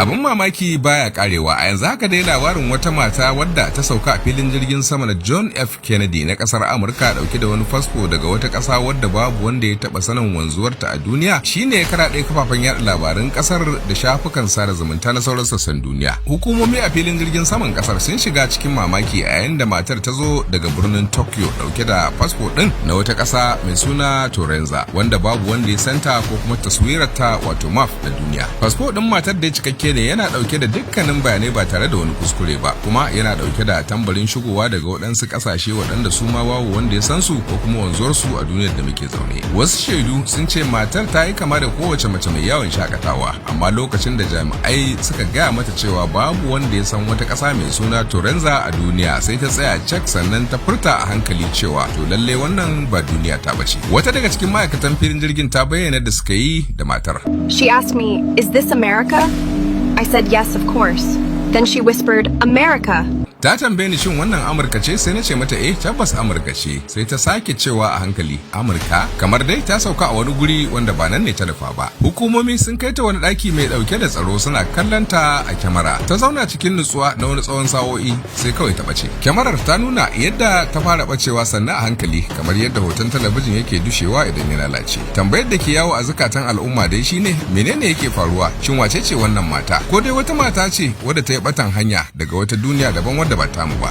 Abin mamaki baya karewa. A yanzu haka dai labarin wata mata wadda ta sauka a filin jirgin sama na John F. Kennedy na kasar Amurka dauke da wani fasfo daga wata kasa wadda babu wanda ya taba sanin wanzuwarta a duniya shine ya karaɗe kafafen yada labaran kasar da shafukan sada zumunta na sauran sassan duniya. Hukumomi a filin jirgin saman kasar sun shiga cikin mamaki a yayin da matar ta zo daga birnin Tokyo dauke da fasfo din na wata kasa mai suna Torenza, wanda babu wanda ya santa ko kuma taswirarta, wato map na duniya. Fasfo din matar da cikakke ne, yana dauke da dukkanin bayanai ba tare da wani kuskure ba, kuma yana dauke da tambarin shigowa daga waɗansu ƙasashe waɗanda su ma babu wanda ya san su ko kuma wanzuwarsu a duniyar da muke zaune. Wasu shaidu sun ce matar ta yi kama da kowace mace mai yawon shakatawa, amma lokacin da jami'ai suka gaya mata cewa babu wanda ya san wata ƙasa mai suna Torenza a duniya, sai ta tsaya cak, sannan ta furta a hankali cewa, "To, lalle wannan ba duniya ta bace." Wata daga cikin ma'aikatan filin jirgin ta bayyana da suka yi da matar. She asked me, "Is this America?" I said, "Yes, of course." Then she whispered, "America." Ta tambaye ni, "Shin wannan Amurka ce?" Sai na ce mata, "Eh, tabbas Amurka ce." Sai ta sake cewa a hankali, "Amurka?" Kamar dai ta sauka a wani guri wanda ba nan ne ta nufa ba. Hukumomi sun kai ta wani daki mai dauke da tsaro, suna kallon ta a kyamara. Ta zauna cikin nutsuwa na wani tsawon sa'o'i, sai kawai ta bace. Kyamarar ta nuna yadda ta fara bacewa sannan a hankali, kamar yadda hoton talabijin yake dushewa idan ya lalace. Tambayar da ke yawo a zukatan al'umma dai shine, menene yake faruwa? Shin wace ce wannan mata? Ko dai wata mata ce wadda ta yi batan hanya daga wata duniya daban wadda ba tamu ba?